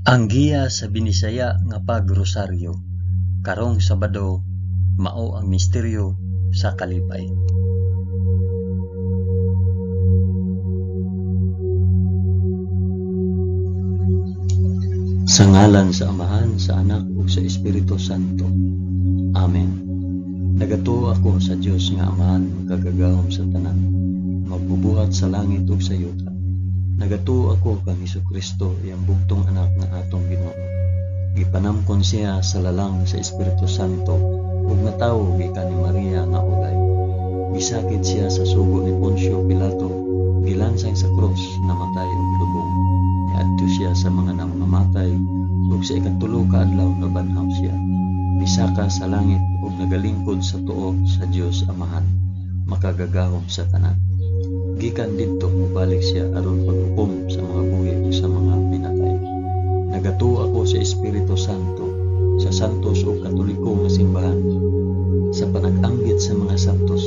Ang giya sa Binisaya nga pagrosaryo karong Sabado mao ang misteryo sa kalipay. Sa ngalan sa Amahan, sa Anak ug sa Espiritu Santo. Amen. Nagatuo ako sa Dios nga Amahan makagagahom sa tanan, magbubuhat sa langit ug sa yuta. Nagatuo ako kang Hesukristo, iyang bugtong anak nga atong Ginoo. Gipanamkon siya sa lalang sa Espiritu Santo ug natawo gikan ni Maria nga ulay. Gisakit siya sa sugo ni Poncio Pilato, gilansang sa krus, namatay ug gilubong. Niadto siya sa mga nangamatay ug sa ikatulo ka adlaw nabanhaw siya. Misaka sa langit ug nagalingkod sa tuo sa Dios Amahan, makagagahom sa tanan. Gikan didto mobalik siya aron paghukom sa mga buhi ug sa mga pinatay. Nagatuo ako sa Espiritu Santo, sa santos ug katoliko nga simbahan, sa panag-ambit sa mga santos,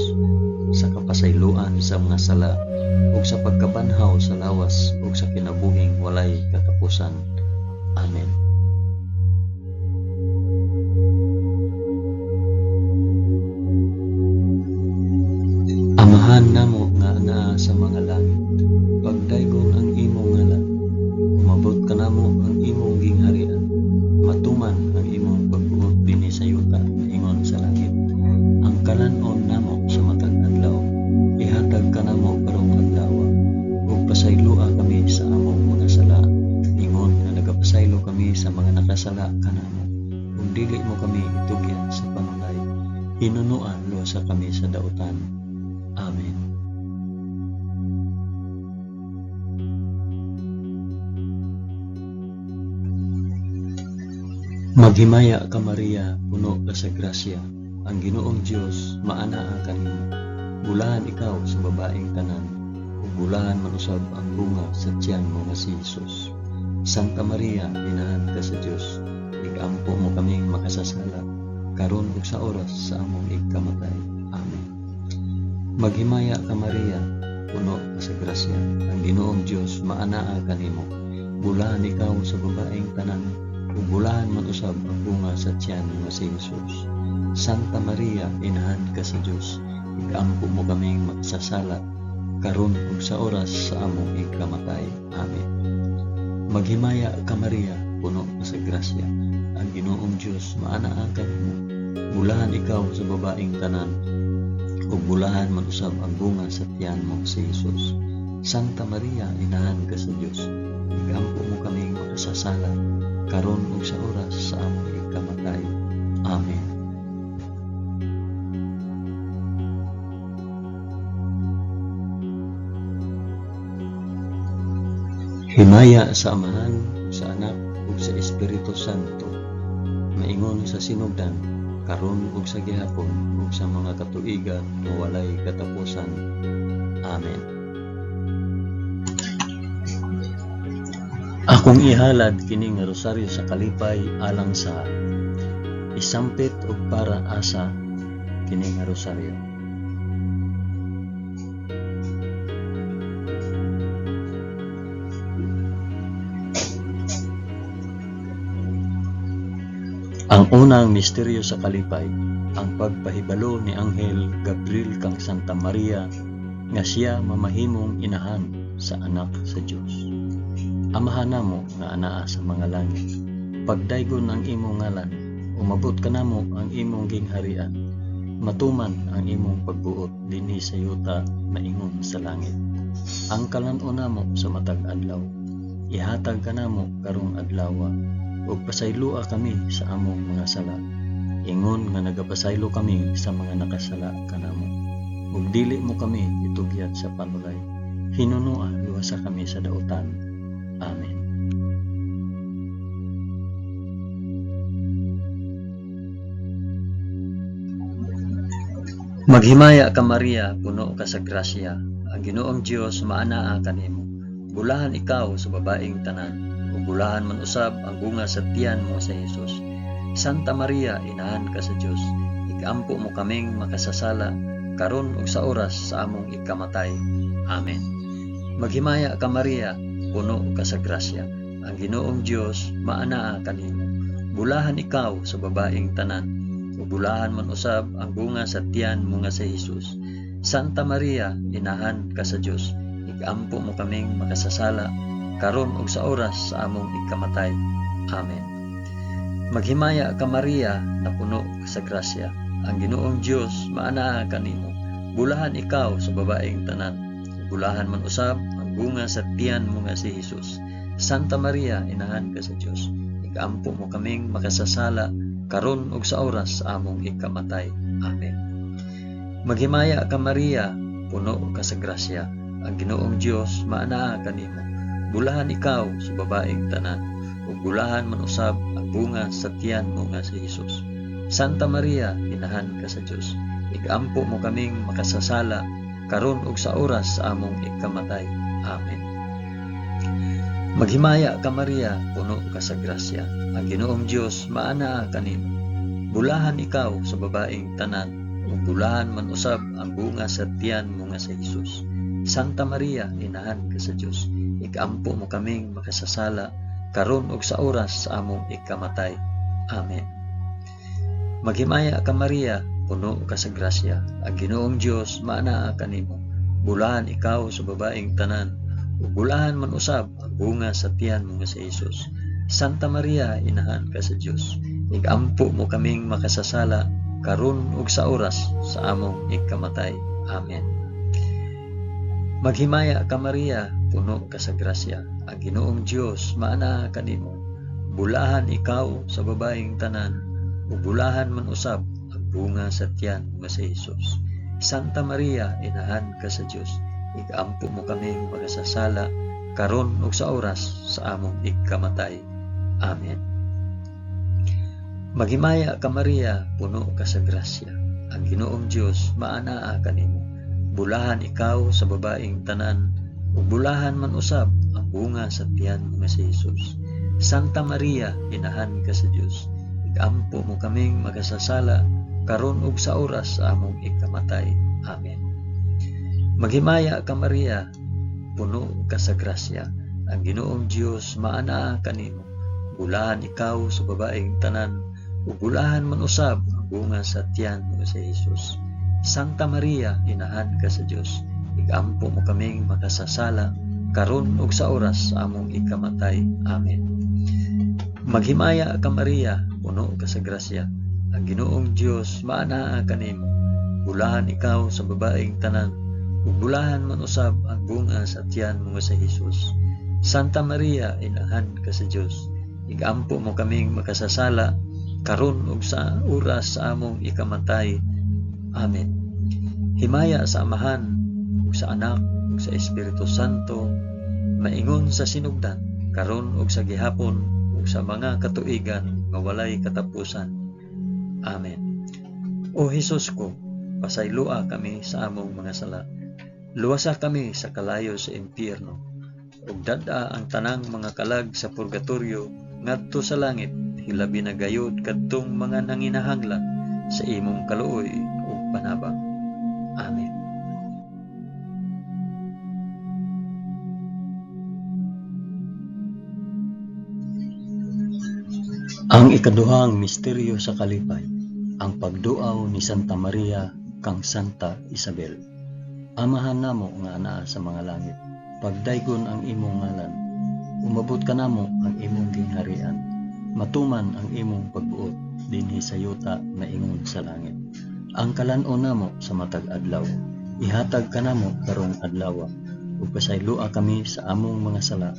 sa kapasayloan sa mga sala, ug sa pagkabanhaw sa lawas ug sa kinabuhing walay katapusan. Amen. Amahan namo nga anaa sa mga langit, pagdaygon ang imong ngalan, umabot kanamo ang imong gingharian, matuman ang imong pagbuot dinhi sa yuta ingon sa langit. Ang kalan-on namo sa matag adlaw, ihatag kanamo karong adlawa, ug pasayloa kami sa among mga sala, ingon nga nagapasaylo kami sa mga nakasala kanamo, ug dili mo kami itugyan sa panulay, hinunoa luwasa kami sa dautan. Amen. Maghimaya ka Maria, puno ka sa grasya, ang Ginoong Dios maanaa kanimo. Bulahan ikaw sa babaeng tanan, ug bulahan man usab ang bunga sa tiyan mo nga si Jesus. Santa Maria, inahan ka sa Dios, igampo mo kaming makasasala, karon ug sa oras sa among igkamatay. Amen. Maghimaya ka Maria, puno ka sa grasya, ang Ginoong Dios maanaa kanimo. Bulahan ikaw sa babaeng tanan, ug bulahan man usab ang bunga sa tiyan nga si Jesus. Santa Maria, inahan ka sa Dios, igampo mo kaming makasasala, karon ug sa oras sa among igkamatay. Amen. Maghimaya ka Maria, puno ka sa grasya, ang Ginoong Dios maanaa kanimo. Bulahan ikaw sa babaeng tanan, ug bulahan man usab ang bunga sa tiyan mo si Jesus. Santa Maria, inahan ka sa Dios, igampo mo kaming makasasala, karon ug sa oras sa among igkamatay. Amen. Himaya sa Amahan, sa Anak, ug sa Espiritu Santo, maingon sa sinugdan, karon ug sa gihapon, ug sa mga katuigan nga walay katapusan. Amen. Akong ihalad kini nga rosaryo sa kalipay alang sa isampit og para asa kini nga rosaryo. Ang unang misteryo sa kalipay, ang pagpahibalo ni Anghel Gabriel kang Santa Maria nga siya mamahimong inahan sa anak sa Dios. Amahan namo nga anaa sa mga langit, pagdaygon ang imong ngalan, umabot kanamo ang imong gingharian, matuman ang imong pagbuot dinhi sa yuta maingon sa langit. Ang kalan-on namo sa matag adlaw, ihatag kanamo karong adlawa, ug pasayloa kami sa among mga sala, ingon nga nagapasaylo kami sa mga nakasala kanamo. Ug dili mo kami itugyan sa panulay, hinunoa luwasa kami sa dautan. Amen. Maghimaya ka Maria, puno ka sa grasya, ang Ginoong Dios maanaa kanimo. Bulahan ikaw sa babaeng tanan, ug bulahan man usab ang bunga sa tiyan mo sa Jesus. Santa Maria, inahan ka sa Dios, igampo mo kaming makasasala, karon ug sa oras sa among ikamatay. Amen. Maghimaya ka Maria, puno ka sa grasya, Ang Ginoong Dios maanaa kanimo. Bulahan ikaw sa babaeng tanan, ug bulahan man usab ang bunga sa tiyan mo nga si Hesus. Santa Maria, inahan ka sa Dios, igampo mo kaming makasasala karon ug sa oras sa among ikamatay. Amen. Maghimaya ka Maria, napuno ka sa grasya. Ang Ginoong Dios maanaa kanimo. Bulahan ikaw sa babaeng tanan, bulahan man usab ang bunga sa tiyan mo nga si Hesus. Santa Maria, inahan ka sa Dios, igampo mo kaming makasasala karon ug sa oras sa among ikamatay. Amen. Maghimaya ka Maria, puno ka sa grasya. Ang Ginoong Dios maanaa kanimo. Bulahan ikaw sa babaeng tanan, ug bulahan man usab ang bunga sa tiyan mo nga si Hesus. Santa Maria, inahan ka sa Dios, igampo mo kaming makasasala karon ug sa oras sa among ikamatay. Amen. Maghimaya ka Maria, puno ka sa grasya. Ang Ginoong Dios maanaa kanimo. Bulahan ikaw sa babaeng tanan, ug bulahan man usab ang bunga sa tiyan mo nga si Hesus. Santa Maria, inahan ka sa Dios, ikampo mo kaming makasasala karon ug sa oras sa among ikamatay. Amen. Maghimaya ka Maria, puno ka sa grasya. Ang Ginoong Dios maanaa kanimo. Bulahan ikaw sa babaeng tanan, ug bulahan man usab ang bunga sa tiyan mo nga si Hesus. Santa Maria, inahan ka sa Dios, igampo mo kaming makasasala karon ug sa oras sa among ikamatay. Amen. Maghimaya ka Maria, puno ka sa grasya. Ang Ginoong Dios maanaa kanimo. Bulahan ikaw sa babaeng tanan, ug bulahan man usab ang bunga sa tiyan mo nga si Hesus. Santa Maria, inahan ka sa Dios, igampo mo kaming makasasala karon ug sa oras sa among ikamatay. Amen. Maghimaya ka Maria, puno ka sa grasya. Ang Ginoong Dios maanaa kanimo. Bulahan ikaw sa babaeng tanan, ug bulahan man usab ang bunga sa tiyan mo nga si Hesus. Santa Maria, inahan ka sa Dios, igampo mo kaming makasasala karon ug sa oras sa among ikamatay. Amen. Maghimaya ka Maria, puno ka sa grasya. Ang Ginoong Dios maanaa kanimo. Bulahan ikaw sa babaeng tanan, ug bulahan man usab ang bunga sa tiyan mo nga si Hesus. Santa Maria, inahan ka sa Dios, igampo mo kaming makasasala karon ug sa oras sa among ikamatay. Amen. Maghimaya ka Maria, puno ka sa grasya. Ang Ginoong Dios maanaa kanimo. Bulahan ikaw sa babaeng tanan, ug bulahan man usab ang bunga sa tiyan mo nga si Hesus. Santa Maria, inahan ka sa Dios, igampo mo kaming makasasala karon ug sa oras sa among ikamatay. Amen. Himaya sa Amahan ug sa Anak ug sa Espiritu Santo, maingon sa sinugdan, karon ug sa gihapon ug sa mga katuigan nga walay katapusan. Amen. O Hesus ko, pasayloa kami sa among mga sala. Luwasa kami sa kalayo sa impyerno, ug dad-a ang tanang mga kalag sa purgatorio ngadto sa langit, hilabi na gayud kadtong mga nanginahanglan sa imong kaluoy ug panabang. Amen. Ang ikaduhang misteryo sa kalipay, ang pagduaw ni Santa Maria kang Santa Isabel. Amahan namo nga anaa sa mga langit, pagdaygon ang imong ngalan. Umabot kanamo ang imong gingharian. Matuman ang imong pagbuot dinhi sa yuta maingon sa langit. Ang kalan-on namo sa matag adlaw, ihatag kanamo karong adlaw, ug pasayloa kami sa among mga sala,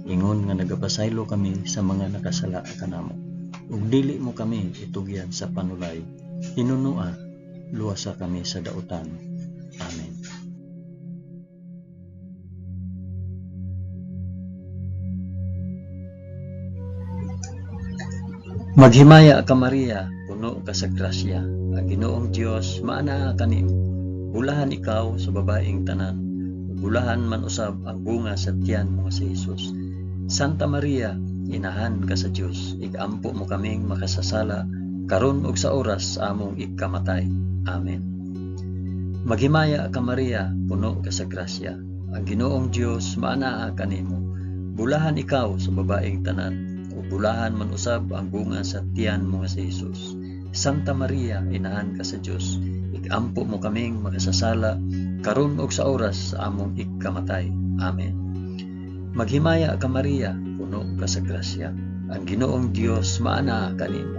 ingon nga nagapasaylo kami sa mga nakasala kanamo. Ug dili mo kami itugyan sa panulay, hinunua, luwasa kami sa dautan. Amen. Maghimaya ka Maria, puno ka sa grasya. Ang Ginoong Dios maanaa kanimo. Bulahan ikaw sa babaeng tanan, ug bulahan man usab ang bunga sa tiyan mo nga si Hesus. Santa Maria, inahan ka sa Dios, igampo mo kaming makasasala karon ug sa oras sa among ikamatay. Amen. Maghimaya ka Maria, puno ka sa grasya. Ang Ginoong Dios maanaa kanimo. Bulahan ikaw sa babaeng tanan, ug bulahan man usab ang bunga sa tiyan mo nga si Hesus. Santa Maria, inahan ka sa Dios, ikampo mo kaming makasasala karon ug sa oras sa among ikamatay. Amen. Maghimaya ka Maria, puno ka sa grasya. Ang Ginoong Dios maanaa kanimo.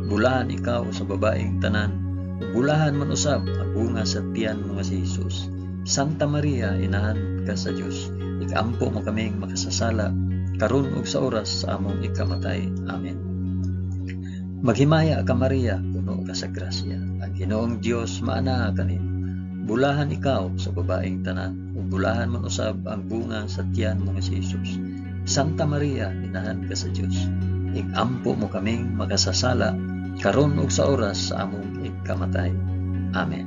Bulahan ikaw sa babaeng tanan, ug bulahan man usab ang bunga sa tiyan mo nga si Hesus. Santa Maria, inahan ka sa Dios, ikampo mo kaming makasasala karon ug sa oras sa among ikamatay. Amen. Maghimaya ka Maria, puno ka sa grasya. Ang Ginoong Dios maanaa kanimo. Bulahan ikaw sa babaeng tanan, ug bulahan man usab ang bunga sa tiyan mo nga si Hesus. Santa Maria, inahan ka sa Dios, ikampo mo kaming makasasala karon ug sa oras sa among ikamatay. Amen.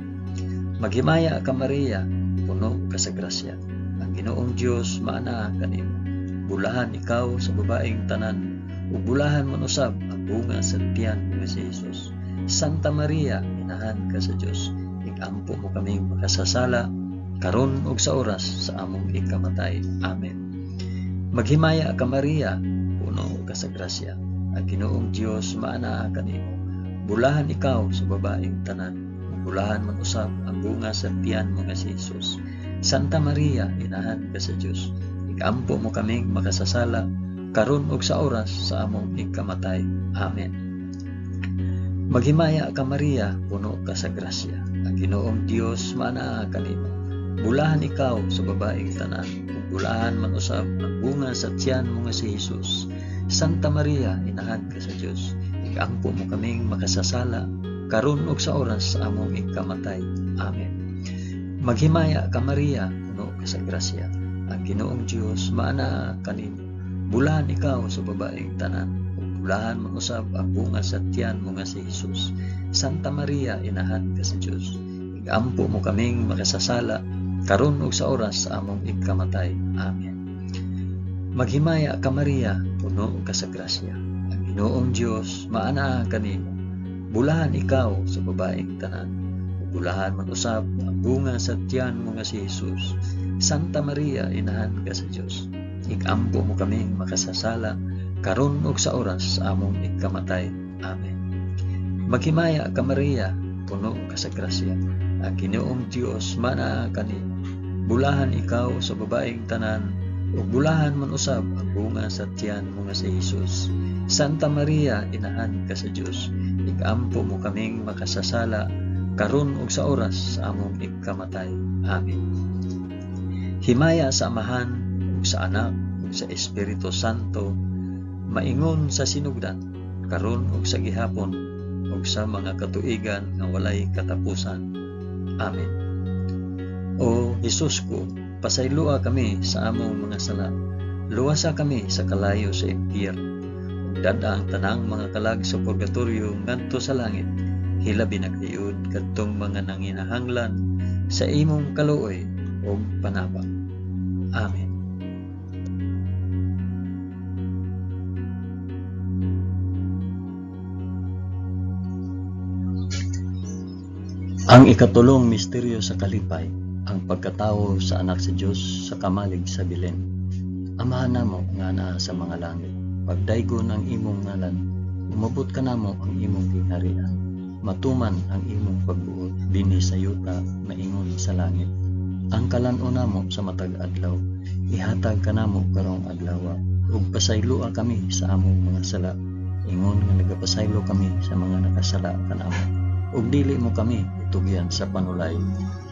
Maghimaya ka Maria, puno ka sa grasya. Ang Ginoong Dios maanaa kanimo. Bulahan ikaw sa babaeng tanan, ug bulahan man usab ang bunga sa tiyan mo nga si Hesus. Santa Maria, inahan ka sa Dios, ikampo mo kaming makasasala karon ug sa oras sa among ikamatay. Amen. Maghimaya ka Maria, puno ka sa grasya. Ang Ginoong Dios maanaa kanimo. Bulahan ikaw sa babaeng tanan, ug bulahan man usab ang bunga sa tiyan mo nga si Hesus. Santa Maria, inahan ka sa Dios, ikampo mo kaming makasasala karon ug sa oras sa among ikamatay. Amen. Maghimaya ka Maria, puno ka sa grasya. Ang Ginoong Dios maanaa kanimo. Bulahan ikaw sa babaeng tanan, ug bulahan man usab ang bunga sa tiyan mo nga si Hesus. Santa Maria, inahan ka sa Dios, ikampo mo kaming makasasala karon ug sa oras sa among ikamatay. Amen. Maghimaya ka Maria, puno ka sa grasya. Ang Ginoong Dios maanaa kanimo. Bulahan ikaw sa babaeng tanan, ug bulahan man usab ang bunga sa tiyan mo nga si Hesus. Santa Maria, inahan ka sa Dios, ikampo mo kaming makasasala karon ug sa oras sa among ikamatay. Amen. Maghimaya ka Maria, puno ka sa grasya. Ang Ginoong Dios maanaa kanimo. Bulahan ikaw sa babaeng tanan, ug bulahan man usab ang bunga sa tiyan mo nga si Hesus. Santa Maria, inahan ka sa Dios, ikampo mo kaming makasasala karon ug sa oras sa among ikamatay. Amen. Maghimaya ka Maria, puno ka sa grasya. Ang Ginoong Dios maanaa kanimo. Bulahan ikaw sa babaeng tanan, ug bulahan man usab ang bunga sa tiyan mo nga si Hesus. Santa Maria, inahan ka sa Dios, ikampo mo kaming makasasala karon ug sa oras sa among ikamatay. Amen. Himaya sa Amahan ug sa Anak ug sa Espiritu Santo, maingon sa sinugdan, karon ug sa gihapon ug sa mga katuigan nga walay katapusan. Amen. O Hesus ko, pasayloa kami sa among mga sala. Luwasa kami sa kalayo sa impyerno. Ug dad-a ang tanang mga kalag sa purgatorio ngadto sa langit. Hilabi na gayud kadtong mga nanginahanglan sa imong kaluoy ug panabang. Amen. Ang ikatulong misteryo sa kalipay, ang pagkatawo sa anak sa Dios sa kamalig sa Belen. Amahan namo nga naa sa mga langit, pagdaygon ang imong ngalan, umabot kanamo ang imong gingharian, matuman ang imong pagbuot dinhi sa yuta maingon sa langit. Ang kalan-on namo sa matag adlaw, ihatag kanamo karong adlawa, ug pasayloa kami sa among mga sala, ingon nga nagapasaylo kami sa mga nakasala kanamo. Ug dili mo kami itugyan sa panulay,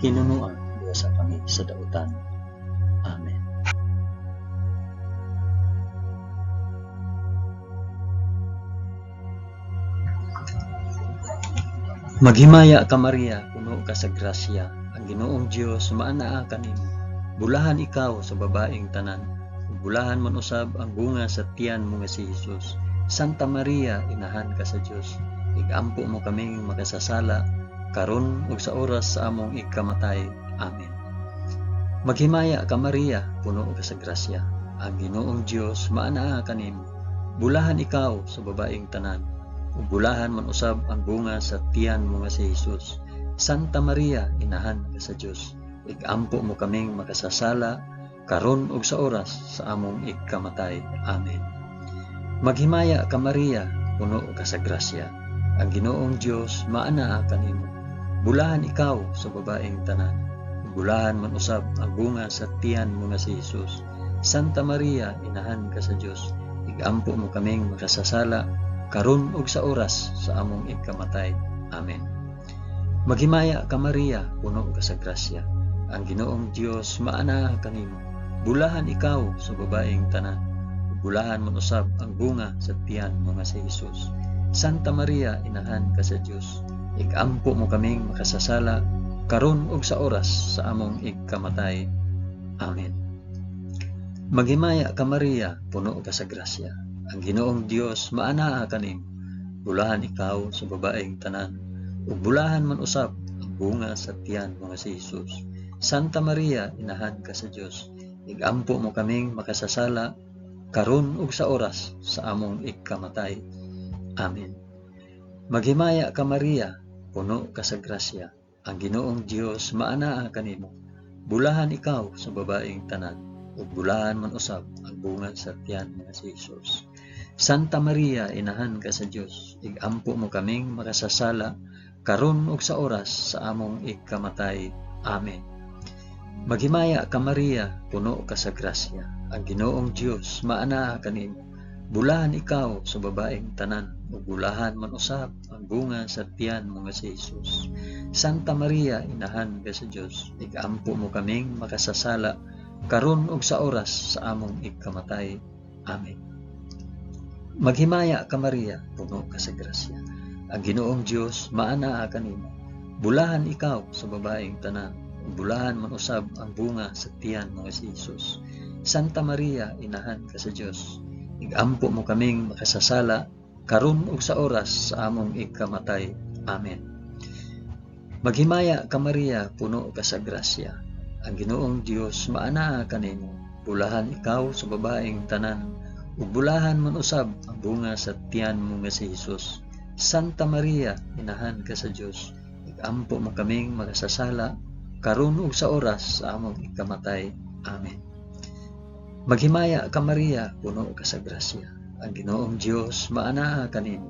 hinunoa luwasa kami sa dautan. Amen. Maghimaya ka Maria, puno ka sa grasya, ang Ginoong Dios maanaa kanimo. Bulahan ikaw sa babaeng tanan, ug bulahan man usab ang bunga sa tiyan mo nga si Hesus. Santa Maria, inahan ka sa Dios, ikampo mo kaming makasasala karon ug sa oras sa among ikamatay. Amen. Maghimaya ka Maria, puno ka sa grasya, ang Ginoong Dios maanaa kanimo. Bulahan ikaw sa babaeng tanan, ug bulahan man usab ang bunga sa tiyan mo nga si Hesus. Santa Maria, inahan ka sa Dios, ikampo mo kaming makasasala karon ug sa oras sa among ikamatay. Amen. Maghimaya ka Maria, puno ka sa grasya. Ang Ginoong Dios maanaa kanimo. Bulahan ikaw sa babaeng tanan. Bulahan man usab ang bunga sa tiyan mo nga si Jesus. Santa Maria, inahan ka sa Dios. Igampo mo kaming makasasala karon ug sa oras sa among ikamatay. Amen. Maghimaya ka Maria, puno ka sa grasya. Ang Ginoong Dios maanaa kanimo. Bulahan ikaw sa babaeng tanan. Bulahan man usab ang bunga sa tiyan mo nga si Jesus. Santa Maria, inahan ka sa Dios. Igampo mo kaming makasasala karon ug sa oras sa among ikamatay. Amen. Maghimaya ka Maria, puno ka sa grasya. Ang Ginoong Dios maanaa kanimo. Bulahan ikaw sa babaeng tanan, ug bulahan man usab ang bunga sa tiyan mo nga si Jesus. Santa Maria, inahan ka sa Dios. Igampo mo kaming makasasala karon ug sa oras sa among ikamatay. Amen. Maghimaya ka Maria, puno ka sa grasya. Ang Ginoong Dios maanaa kanimo. Bulahan ikaw sa babaeng tanan, ug bulahan man usab ang bunga sa tiyan mo nga si Jesus. Santa Maria, inahan ka sa Dios. Igampo mo kaming makasasala karon ug sa oras sa among ikamatay. Amen. Maghimaya ka Maria, puno ka sa grasya. Ang Ginoong Dios maanaa kanimo. Bulahan ikaw sa babaeng tanan, ug bulahan man usab ang bunga sa tiyan mo nga si Jesus. Santa Maria, inahan ka sa Dios. Igampo mo kaming makasasala karon ug sa oras sa among ikamatay. Amen. Maghimaya ka Maria, puno ka sa grasya. Ang Ginoong Dios maanaa kanimo. Bulahan ikaw sa babaeng tanan, ug bulahan man usab ang bunga sa tiyan mo nga si Jesus. Santa Maria, inahan ka sa Dios. Igampo mo kaming makasasala karon ug sa oras sa among ikamatay. Amen. Maghimaya ka Maria, puno ka sa grasya. Ang Ginoong Dios maanaa kanimo. Bulahan ikaw sa babaeng tanan, ug bulahan man usab ang bunga sa tiyan mo nga si Jesus. Santa Maria, inahan ka sa Dios. Igampo mo kaming makasasala karon ug sa oras sa among ikamatay. Amen. Maghimaya ka Maria, puno ka sa grasya. Ang Ginoong Dios maanaa kanimo.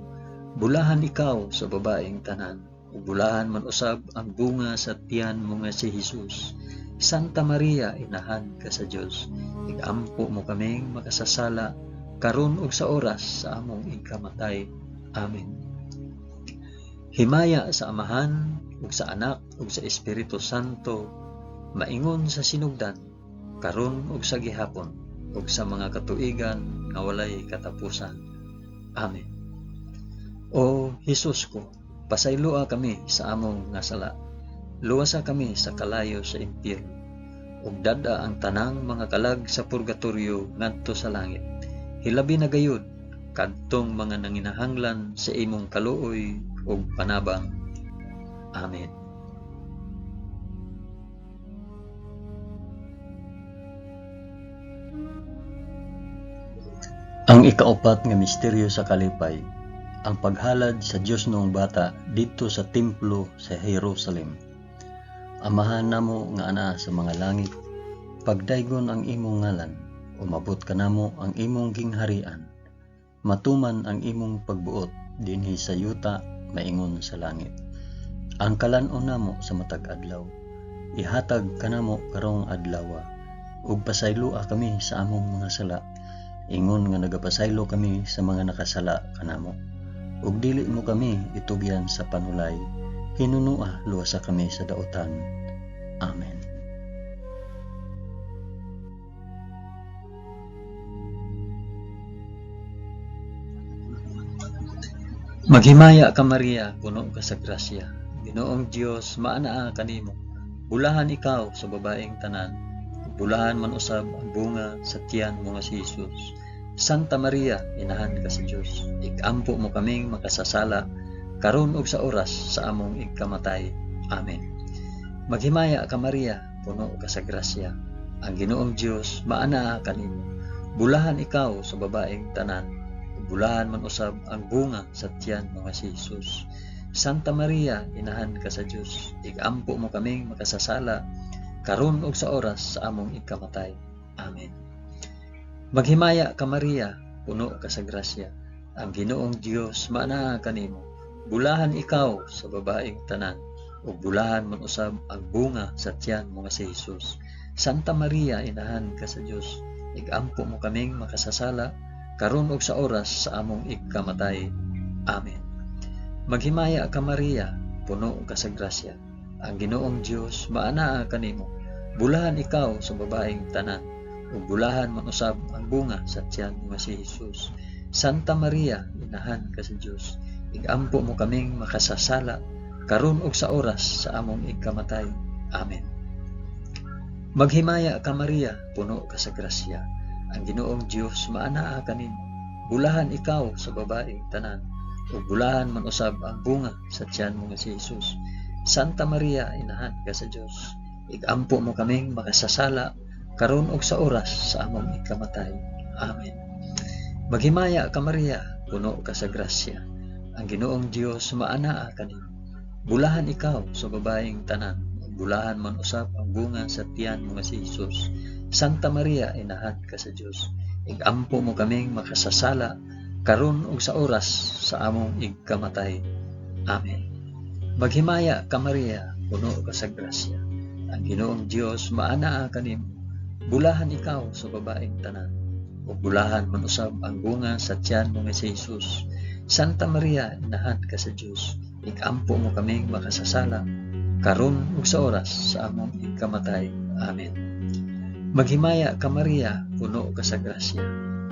Bulahan ikaw sa babaeng tanan, ug bulahan man usab ang bunga sa tiyan mo nga si Jesus. Santa Maria, inahan ka sa Dios. Igampo mo kaming makasasala karon ug sa oras sa among ikamatay. Amen. Himaya sa Amahan ug sa Anak ug sa Espiritu Santo, maingon sa sinugdan, karon ug sa gihapon, ug sa mga katuigan nga walay katapusan. Amen. O Hesus ko, pasayloa kami sa among nga sala. Luwasa kami sa kalayo sa impyerno, ug dad-a ang tanang mga kalag sa purgatorio ngadto sa langit. Hilabi na gayud kadtong mga nanginahanglan sa imong kaluoy ug panabang. Amen. Ang ikaupat nga misteryo sa kalipay, ang paghalad sa Dios noong bata didto sa templo sa Jerusalem. Amahan namo nga anaa sa mga langit, pagdaygon ang imong ngalan, umabot kanamo ang imong gingharian. Matuman ang imong pagbuot dinhi sa yuta maingon sa langit. Ang kalan-on namo sa matag adlaw, ihatag kanamo karong adlawa, ug pasayloa kami sa among mga sala, ingon nga nagapasaylo kami sa mga nakasala kanamo. Ug dili mo kami itugyan sa panulay, hinunua luwasa kami sa dautan. Amen. Maghimaya ka Maria, puno ka sa grasya. Ginoong Dios maanaa kanimo. Bulahan ikaw sa babaeng tanan, ug bulahan man usab ang bunga sa tiyan mo nga si Jesus. Santa Maria, inahan ka sa Dios. Igampo mo kaming makasasala karon ug sa oras sa among ikamatay. Amen. Maghimaya ka Maria, puno ka sa grasya. Ang Ginoong Dios maanaa kanimo. Bulahan ikaw sa babaeng tanan, ug bulahan man usab ang bunga sa tiyan mo nga si Jesus. Santa Maria, inahan ka sa Dios. Igampo mo kaming makasasala karon ug sa oras sa among ikamatay. Amen. Maghimaya ka Maria, puno ka sa grasya. Ang Ginoong Dios maanaa kanimo. Bulahan ikaw sa babaeng tanan, ug bulahan man usab ang bunga sa tiyan mo nga si Hesus. Santa Maria, inahan ka sa Dios, igampo mo kaming makasasala karon ug sa oras sa among igkamatay. Amen. Maghimaya ka Maria, puno ka sa grasya. Ang Ginoong Dios maanaa kanimo. Bulahan ikaw sa babaeng tanan, ug bulahan man usab ang bunga sa tiyan mo nga si Hesus. Santa Maria, inahan ka sa Dios, igampo mo kaming makasasala karon ug sa oras sa among igkamatay. Amen. Maghimaya ka Maria, puno ka sa grasya. Ang Ginoong Dios maanaa kanimo. Bulahan ikaw sa babaeng tanan, ug bulahan man usab ang bunga sa tiyan mo nga si Hesus. Santa Maria, inahan ka sa Dios, igampo mo kaming makasasala karon ug sa oras sa among ikamatay. Amen. Maghimaya ka Maria, puno ka sa grasya. Ang Ginoong Dios maanaa kanimo. Bulahan ikaw sa babaeng tanan, ug bulahan man usab ang bunga sa tiyan mo nga si Hesus. Santa Maria, inahan ka sa Dios, igampo mo kaming makasasala karon ug sa oras sa among igkamatay. Amen. Maghimaya ka Maria, puno ka sa grasya. Ang Ginoong Dios maanaa kanimo. Bulahan ikaw sa babaeng tanan, ug bulahan man usab ang bunga sa tiyan mo nga si Hesus. Santa Maria, inahan ka sa Dios, igampo mo kaming makasasala karon ug sa oras sa among igkamatay. Amen. Maghimaya ka Maria, puno ka sa grasya.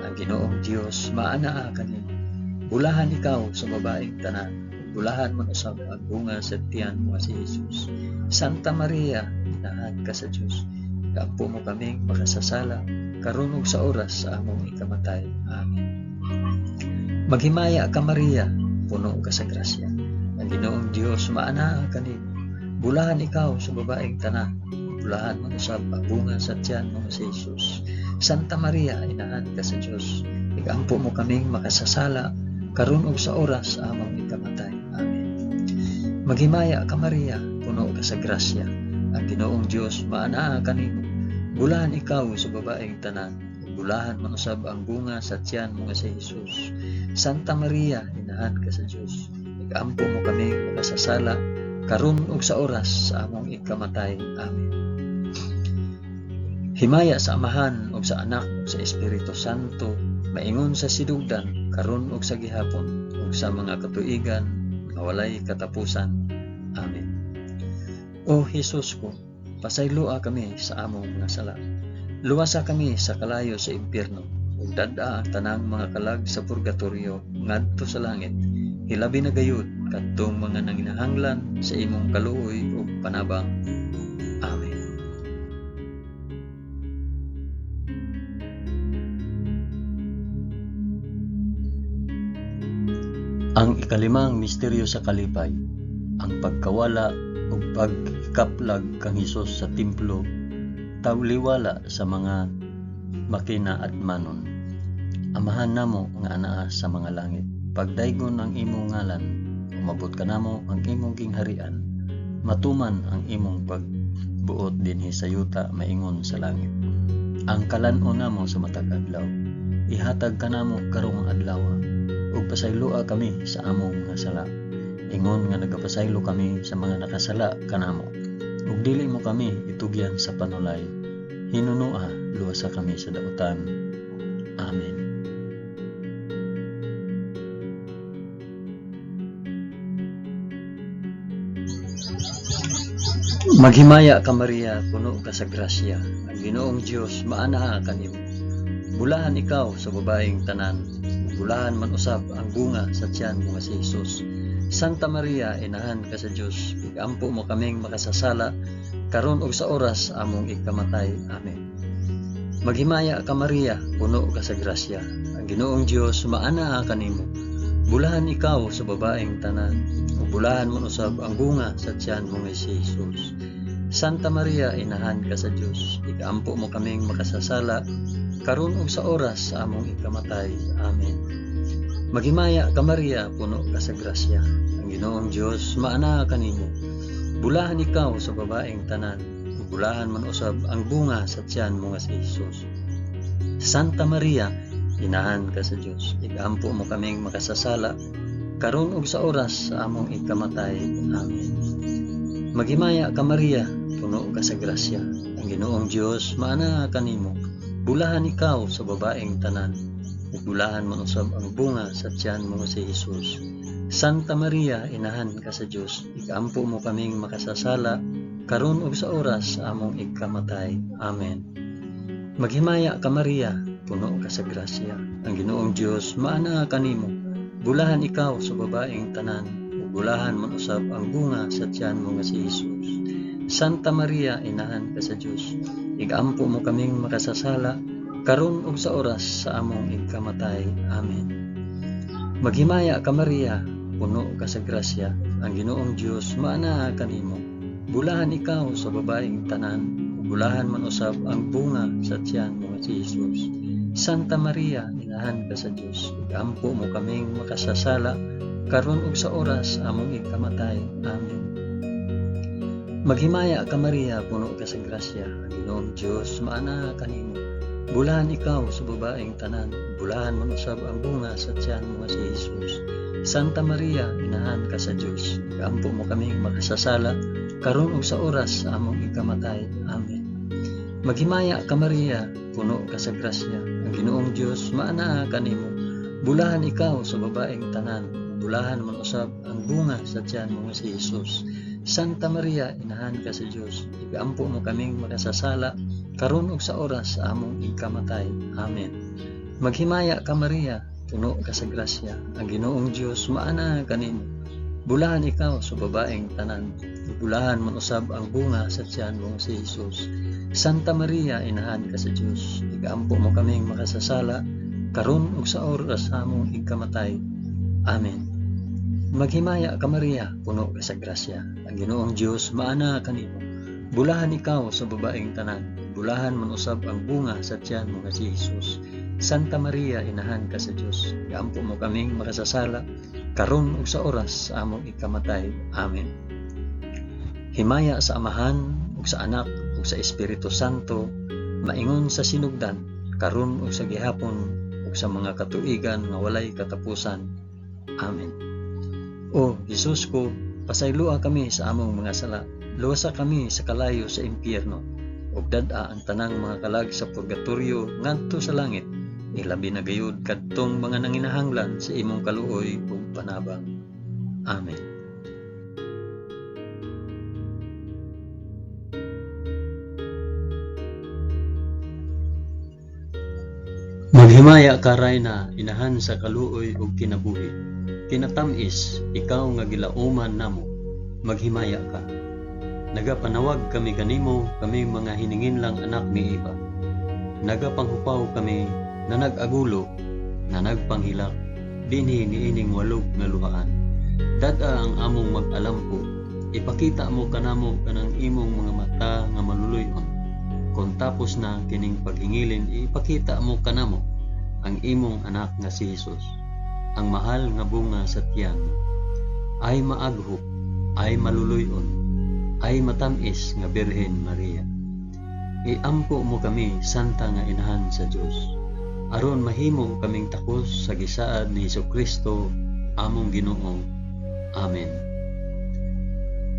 Ang Ginoong Dios maanaa kanimo. Bulahan ikaw sa babaeng tanan, ug bulahan man usab ang bunga sa tiyan mo nga si Hesus. Santa Maria, inahan ka sa Dios, igampo mo kaming makasasala karon ug sa oras sa among ikamatay. Amen. Maghimaya ka Maria, puno ka sa grasya. Ang Ginoong Dios maanaa kanimo. Bulahan ikaw sa babaeng tanan, ug bulahan man usab ang bunga sa tiyan mo nga si Hesus. Santa Maria, inahan ka sa Dios, igampo mo kaming makasasala karon ug sa oras sa among ikamatay. Amen. Maghimaya ka Maria, puno ka sa grasya. Ang Ginoong Dios maanaa kanimo. Bulahan ikaw sa babaeng tanan, ug bulahan man usab ang bunga sa tiyan mo nga si Hesus. Santa Maria, inahan ka sa Dios, igampo mo kaming makasasala karon ug sa oras sa among ikamatay. Amen. Himaya sa Amahan ug sa Anak ug sa Espiritu Santo, maingon sa sidugdan karon ug sa gihapon ug sa mga katuigan nga walay katapusan. Amen. O Hesus ko, pasayloa kami sa among mga sala. Luwasa kami sa kalayo sa impyerno ug dad-a ang tanang mga kalag sa purgatorio ngadto sa langit. Hilabi na gayud kadtong mga nanginahanglan sa imong kaluoy ug panabang. Amen. Ang ikalimang misteryo sa kalipay, ang pagkawala ug pagkaplag kang Hesus sa templo, tawliwala sa mga makinaadmanon. Amahan namo nga anaa sa mga langit, pagdaygon ang imong ngalan, umabot kanamo ang imong gingharian, matuman ang imong pagbuot dinhi sa yuta maingon sa langit. Ang kalan-on namo sa matag adlaw, ihatag kanamo karong adlaw, ug pasayloa kami sa among mga sala, ingon nga nagapasaylo kami sa mga nakasala kanamo. Ug dili mo kami itugyan sa panulay, hinunoa luwasa kami sa dautan. Amen. Maghimaya ka Maria, puno ka sa grasya. Ang Ginoong Dios maanaa kanimo. Bulahan ikaw sa babaeng tanan, bulahan man usab ang bunga sa tiyan mo nga si Hesus. Santa Maria, inahan ka sa Dios, igampo mo kaming makasasala karon ug sa oras among ikamatay. Amen. Maghimaya ka Maria, puno ka sa grasya. Ang Ginoong Dios maanaa kanimo. Bulahan ikaw sa babaeng tanan, ug bulahan man usab ang bunga sa tiyan mo nga si Hesus. Santa Maria, inahan ka sa Dios, igampo mo kaming makasasala karon ug sa oras sa among ikamatay. Amen. Maghimaya ka Maria, puno ka sa grasya. Ang Ginoong Dios maanaa kanimo. Bulahan ikaw sa babaeng tanan, ug ug bulahan man usab ang bunga sa tiyan mo nga si Hesus. Santa Maria, inahan ka sa Dios, igampo mo kaming makasasala karon ug sa oras sa among ikamatay. Amen. Maghimaya ka Maria, puno ka sa grasya. Ang Ginoong Dios maanaa kanimo. Bulahan ikaw sa babaeng tanan, ug bulahan man usab ang bunga sa tiyan mo nga si Hesus. Santa Maria, inahan ka sa Dios, igampo mo kaming makasasala karon ug sa oras sa among ikamatay. Amen. Maghimaya ka Maria, puno ka sa grasya. Ang Ginoong Dios maanaa kanimo. Bulahan ikaw sa babaeng tanan, ug bulahan man usab ang bunga sa tiyan mo nga si Hesus. Santa Maria, inahan ka sa Dios, igampo mo kaming makasasala karon ug sa oras sa among ikamatay. Amen. Maghimaya ka Maria, puno ka sa grasya. Ang Ginoong Dios maanaa kanimo. Bulahan ikaw sa babaeng tanan, ug bulahan man usab ang bunga sa tiyan mo nga si Hesus. Santa Maria, inahan ka sa Dios, igampo mo kaming makasasala karon ug sa oras among ikamatay. Amen. Maghimaya ka Maria, puno ka sa grasya. Ang Ginoong Dios maanaa kanimo. Bulahan ikaw sa babaeng tanan, bulahan man usab ang bunga sa tiyan mo nga si Hesus. Santa Maria, inahan ka sa Dios, igampo mo kaming makasasala karon ug sa oras sa among ikamatay. Amen. Maghimaya ka Maria, puno ka sa grasya. Ang Ginoong Dios maanaa kanimo. Bulahan ikaw sa babaeng tanan, bulahan man usab ang bunga sa tiyan mo nga si Hesus. Santa Maria, inahan ka sa Dios, igampo mo kaming makasasala karon ug sa oras sa among ikamatay. Amen. Maghimaya ka Maria, puno ka sa grasya. Ang Ginoong Dios maanaa kanimo. Bulahan ikaw sa babaeng tanan, bulahan man usab ang bunga sa tiyan mo si Hesus. Santa Maria, inahan ka sa Dios, igampo mo kaming makasasala karon ug sa oras sa among ikamatay. Amen. Maghimaya ka Maria, puno ka sa grasya. Ang Ginoong Dios maanaa kanimo. Bulahan ikaw sa babaeng tanan, bulahan man usab ang bunga sa tiyan mo nga si Hesus. Santa Maria, inahan ka sa Dios, igampo mo kaming makasasala karon ug sa oras sa among ikamatay. Amen. Himaya sa Amahan ug sa Anak ug sa Espiritu Santo, maingon sa sinugdan, karon ug sa gihapon ug sa mga katuigan nga walay katapusan. Amen. O Hesus ko, pasayloa kami sa among mga sala, luwasa kami sa kalayo sa impyerno, ug dad-a ang tanang mga kalag sa purgatorio ngadto sa langit, ilabi na gayud kadtong mga nanginahanglan sa imong kaluoy ug panabang. Amen. Maghimaya ka Rayna, inahan sa kaluoy ug kinabuhi. Kinatamis, ikaw nga gilauman namo, maghimaya ka. Nagapanawag kami kanimo, kami mga hininginlang anak ni Eva. Nagapanghupaw kami na nag-agulo, na nagpanghilak, dinhi niining walog nga luhaan. Dad-a ang among mag-alampo, ipakita mo kanamo kanang imong mga mata nga maluluy-on. Kung tapos na kining paghingilin, ipakita mo kanamo ang imong anak nga si Hesus, ang mahal nga bunga sa tiyan. Ay maaghop, ay maluluy-on, ay matamis nga Birhen Maria. Iampo mo kami, Santa nga Inahan sa Dios, aron mahimo kaming takos sa gisaad ni Hesukristo among Ginoo. Amen.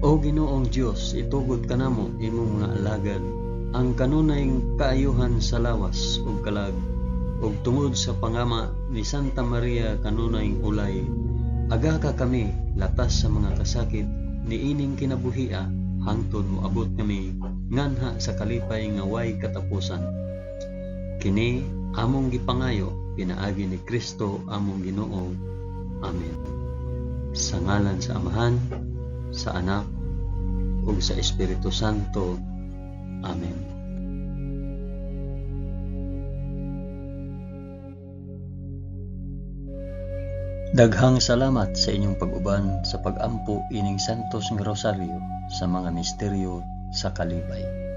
O Ginoong Dios, itugot kanamo imong mga alagad ang kanunay kaayuhan sa lawas ug kalag, ug tungod sa pangama ni Santa Maria kanunay ulay, agaka kami latas sa mga kasakit niining kinabuhia hangtod moabot kami nganha sa kalipay nga way katapusan. Kini among gipangayo pinaagi ni Kristo among Ginoo. Amen. Sa ngalan sa Amahan, sa Anak, ug sa Espiritu Santo. Amen. Daghang salamat sa inyong pag-uban sa pag-ampo ining Santos nga Rosaryo sa mga misteryo sa kalipay.